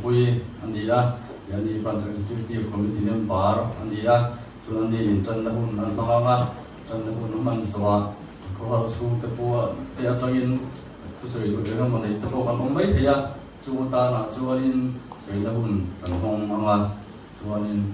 nupui a ni a, ani Branch Executive Committee member a ni a, chuan ani in tanna hun an hmang ang a, tanna hun a hman zawhah khawhar chhungte pawh te atangin thusawi duh eng emaw neih te pawh kan awm mai thei a, chung atanah chuanin sawina hun kan hmang ang a, chuanin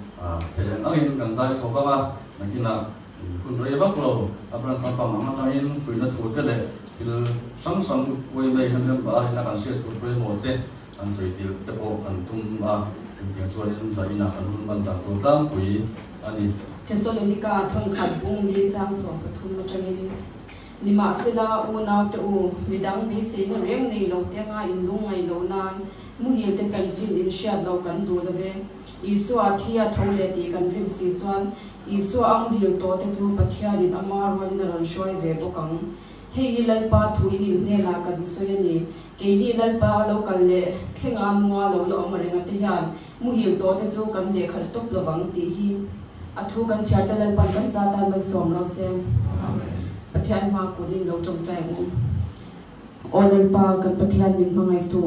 theih ang angin kan zai chho vang a, nakinah Hun rei vak lo, a branch lampang ang atangin fuihna thu te leh thil hrang hrang uaimei na member ina kan hriat tur pawimawh te kan sawi tir te pawh kan tum a, chutiang chuanin zah inah kan hun hman dan tur tlangpui a ni. Thesalonika thawnkhat bung li chang 13 atangin, Nimahsela, unaute u, midang beiseina reng nei lo te anga in lungngaih loh nan muhil te chanchin in hriat loh kan duh lo ve. Isua thi a tho leh tih kan rin si chuan Isua a muhil tawh te chu Pathianin ama rualin a rawn hruai ve bawk ang. Hei hi Lalpa thu in inhnenah kan sawi a ni. Keini Lalpa a lo kal leh thlenga nunga lo la awm a ringa te hian muhil tawh te chu kan lehkhalh tawp lovang tih hi a thu kan chhiar te Lalpan kan za tan malsawm rawh se. Pathian hma kunin lo tawngtai ang u. Aw Lalpa, kan Pathian min hmangaihtu,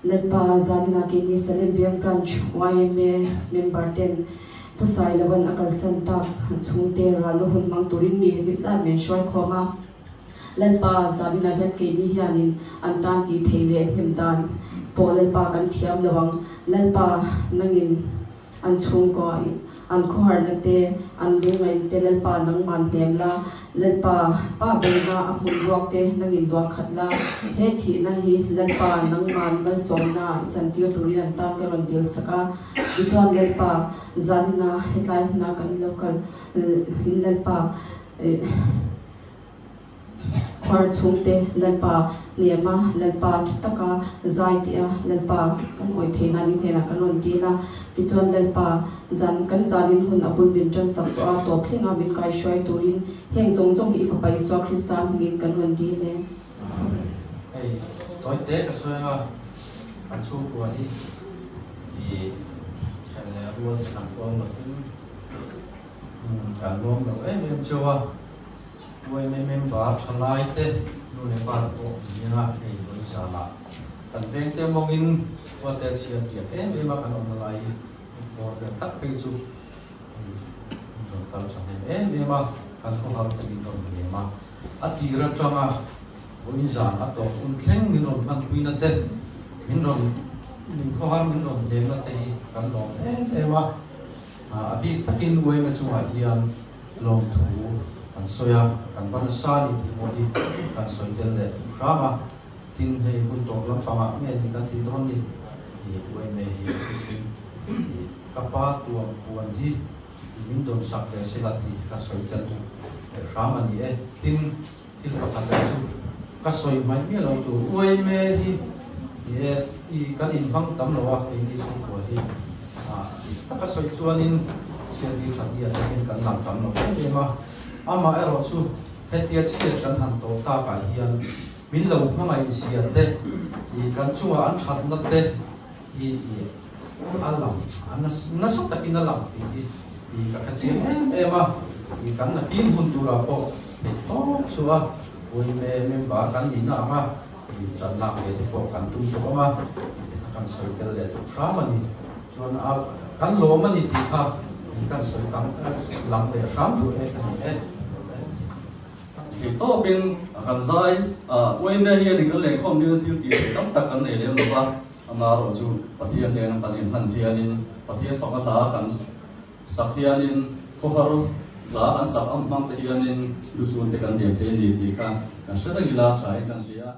Lalpa zaninah keini Salem Veng Branch yma member ten Pu Sailovan a kalsan tak chhungte ralna hun hmang turin mi heti zat min hruai khawm a. Lalpa zaninah hian keini hianin an tan tih theih leh hnem dan pawh Lalpa kan thiam lo ang. Lalpa nangin An chhungkaw an khawharna te, an lungngaih te Lalpa nangman hnem la, Lalpa pa berna a hmun ruak te nangin luah khat la, he thihna hi Lalpa nangman malsawmna i chantir turin an tan ka rawn dil sak a, tichuan Lalpa zanina hetlai huna kan lo kal in Lalpa Khuar chhungte Lalpa hnem a, Lalpa tha taka zai tih a, Lalpa kan awih theih nan i hnenah kan rawn dil a. Tichuan Lalpa zan kan zanin hun a bul min tan sak tawh a, tawp thleng a min kaihruai turin heng zawng zawng hi i Fapa Isua Krista hmingin kan rawn dil e. Amen. Hei tawi te ka sawi anga kan chhungkua hi i then leh rual te kan pawm lovin kan lawm lo em em cheu a. Uaime member thalai te nu leh pa te pawh ni anga hei vawi zalah kan veng te mawngin khua te chhia tiak em em a kan awmna lai hi bawr vel tak phei chu min rawn kal tha hnem em em a, kan khawhar te min rawn hnem a, a tir atanga vawiin zan a tawp hun thleng min rawn hmanpuina te min rawn min khawhar min rawn hnemna te hi kan lawm em em a, a bik takin uaime chungah hian Lawmthu kan sawi a, kan va nasa a ni tih pawh hi kan sawi tel leh duh hram a. Tin, hei hun tawp lampangah nge ni kan tih dawn ni? I uaime hi a puitling i ka pa tuam puan hi i min dawn sak ve sela tih ka sawi tel duh leh hram a ni e. Tin, thil pakhat leh chu ka sawi hmaih miah lo tur uaime hi ni e, i kan inhmang tam lo a keini chhungkua hi dik taka sawi chuanin chhiat ni that ni atangin kan lang tam lo em em a, amaherawh chu hetia chhiat kan han tawh takah hian min lo hmangaih zia te i kan chungah an thatna te hi i a lang a nasa takin a lang tih hi i ka hre chiang em em a, i kan nakin hun turah pawh theih tawp chu a uime member kan nihna anga i tan lak ve te pawh kan tum tawh ang a, tih te kha kan sawi tel leh duh hram a ni. Chuan a kan lawm a ni tih kha in kan sawi tam lang leh hram duh e a ni e. Thei tawpin a kan zai a, uaime hian in kan lehkhawm ding a thil tih theih tam tak kan nei lem lo va, amaherawh chu Pathian nena kan inhlan hianin Pathian faka hla kan sak hianin khawhar hla kan sak ang hmang te hianin lusun te kan lian thei a ni tih kha kan hre reng ila tha in kan hria.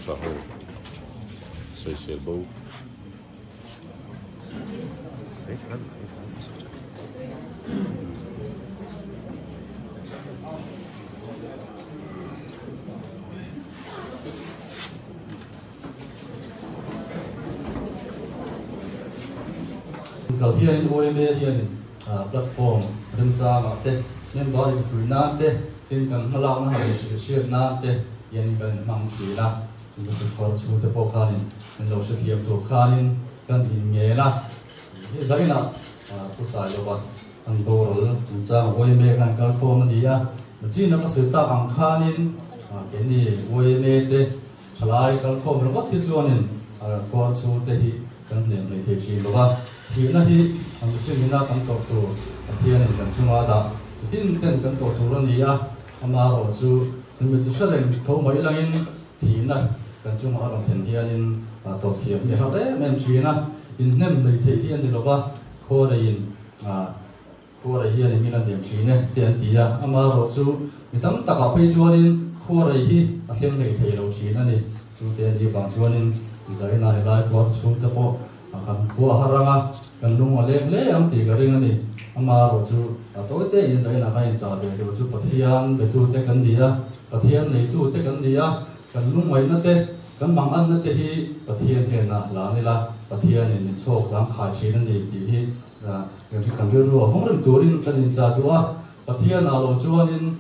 Pasalṭha ho sawisel bo. Kal hianin OMA hianin platform remchangah te, member infuih nan te, tin kan hmalakna han inhrilh hriat nan te hianin kan inhmang thin a. Chumi chu kawr chhungte pawh khanin min lo hrethiam tur khanin kan inngel a. Hi zainah Pu Sailova an boral chungchang OMA khan kal khawm a ni a. China ka sawi tak ang khanin keini OMA te Thalai kalkhawm ringawt hi chuanin kawr chhungte hi kan hnem mai thei thin lo va, thihna hi a michin ina kan tawrh tur Pathianin kan chunga dah tin ten kan tawrh tur a ni a, amaherawh chu chumi chu hre reng tho mai langin thihna kan chunga a rawn thlen hianin tawrh thiam hi a har em em thin a, inhnem mai theih hi a ni lo va, khuareiin Khuarei hian in min a hniam thin e te an ti a, amaherawh chu mi tam takah phei chuanin khuarei hi a thleng hlei thei lo thin a ni. Chu te a nih vang chuanin Zaina helai khuar chhungte pawh kan khua a har ang a, kan lung a leng hle ang tih ka ring a ni. Amaherawh chu a tawi te in Zaina kan inchah ve tur chu Pathian betute kan ni a, Pathian neitute kan ni a, kan lungngaihna te, kan manganna te hi Pathian hnenah hlan ila, Pathianin min chhawk zangkhai thin a ni tih hi Kan rilru a vawng reng turin kan inchah duh a, Pathian ah lo chuanin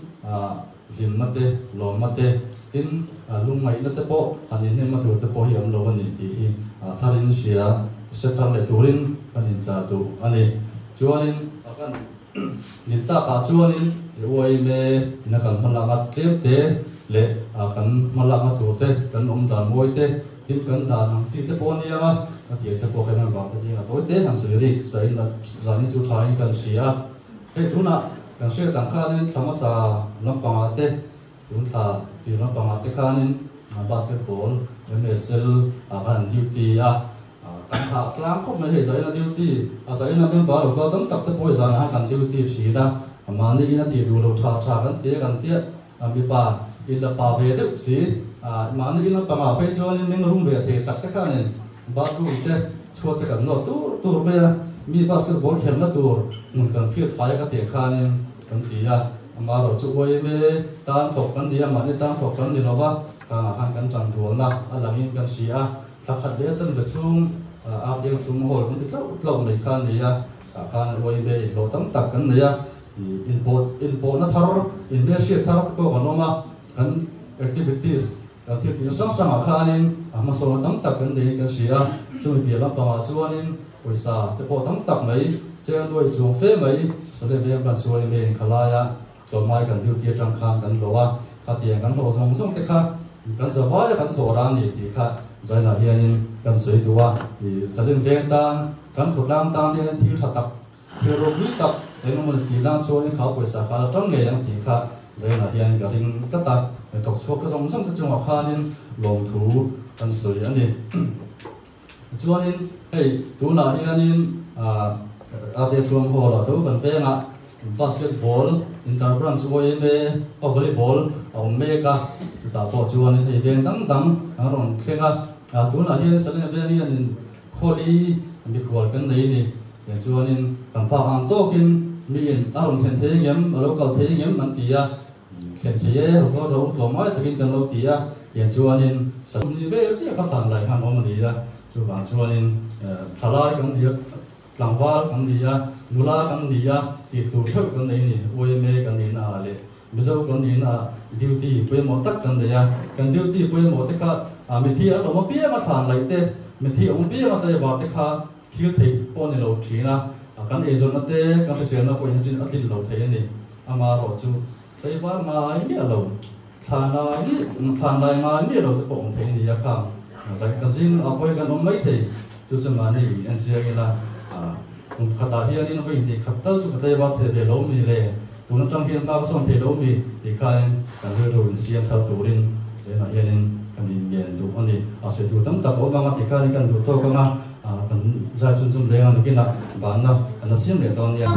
hlimna te, lawmna te, tin lungngaihna te pawh han inhnemna tur te pawh hi awm lo a ni tih hi tharin hria hre thar leh turin kan inchah duh a ni. Chuanin kan nin takah chuanin UIMA ina kan hmalakna tlem te leh kan hmalakna tur te, kan awm dan mawi te, Tin kan dan ang chi te pawh a nia a, ka tir te pawh khan vang te zinga tawi te han sawi rik zain zanin chu thain kan hria a. Hei tunah kan hriat ang khanin thla hmasa lampangah te tun thla tir lampangah te khanin basketball MSL ah khan an duty a, kan hah tlang khawp mai hei zaina duty a zaina member lo kal tam tak te pawh zanah khan kan duty thin a, mahni in a tih duh lo tha tha kan ti a kan tia. Mipa in la pa ve deuh si, mahni in lampangah phei chuanin meng rum ve thei tak te khanin bathroom te chhuat te kan nawt tur tur mai a, mi basketball khelhna tur hmun kan phiat fai a ka tih khanin kan ti a, amaherawh chu YMA tan thawk kan ni a, mahni tan thawk kan ni lova, khangah khan kan tan rualna a langin kan hria a, thla khat leh a chanve chhung Artiang Thum Hall kan ti tlauh tlauh mai kha a ni a, tah khan YMA inhlawh tam tak kan nei a. Inpawhna thar, inhmelhriat thar te pawh kan awm a, kan activities, kan thil tihna hrang hrangah khanin a hmasawna tam tak kan neiin kan hria a, chumi piah lampangah chuanin pawisa te pawh tam tak mai, cheng nuai chuang fe mai, Sawleh veng kan sualin mei inkha laia tlawmngai kan duty atang khan kan hlawh a, khatiang kan hlawh zawng zawng te kha kan zavaia kan thawh rang ni tih kha zainah hianin kan sawi duh a, Salem veng tan, kan khawtlang tan hianin thil tha tak Thil ropui tak eng emaw ni tih lang chuanin kha pawisa kha la tang ngei ang tih kha Zainah hian ka ring tlat a, thawk chhuak ka zawng zawng te chungah khanin lawmthu kan sawi a ni. Tichuanin hei tunah hianin Ate Thuam Hall ah tho kan vengah basketball inter-branch YMA a volleyball a awm mek a, chutah pawh chuanin hei veng dang dang an rawn thleng a, tunah hian Salem veng hianin Khawli mikhual kan nei ni. Tiang chuanin kan phak ang tawkin miin a rawn thlen thei engem, a lo kal thei engem an ti a, thlen thei e, rawn kal ro tlawm ngai takin kan lo ti a, tiang chuanin Sahni vel chiah kha thlan lai khan awm a ni a, chuvang chuanin thalai kan ni a, tlangval kan ni a, nula kan ni a, tih tur theuh kan nei ni, YMA kan nihna ah leh Mizo kan nihna ah duty pawimawh tak kan nei a, kan duty pawimawh te kha mithi an awm apiang a thlan laih te, mithi awm apiang a tlaivar te kha Thil theih pawh ni lo thin a, kan eizawnna te, kan hriselna pawhin a ṭin a tlin lo thei a ni. Amaherawh chu tlaivar ngai miah lo, thla ngai miah, thlan lai ngai miah lo te pawh awm thei a ni a khang zai ka zing a pawi kan awm mai thei. Chu chu mahni in en chiang ila, kum khatah hianin vawi hnih khat tal chu ka tlaivar thei ve lo mi le, tun aṭang hian hma ka sawn thei lo mi tih khanin kan rilru in siam thar turin zenah hianin kan inngen duh a ni. A sawi tur tam tak a awm ang a tih khanin kan duh tawk ang a. Kan zai chhun chhun reng a nakinah vanna kan la siam leh dawn nia.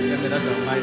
Yan nila daw, may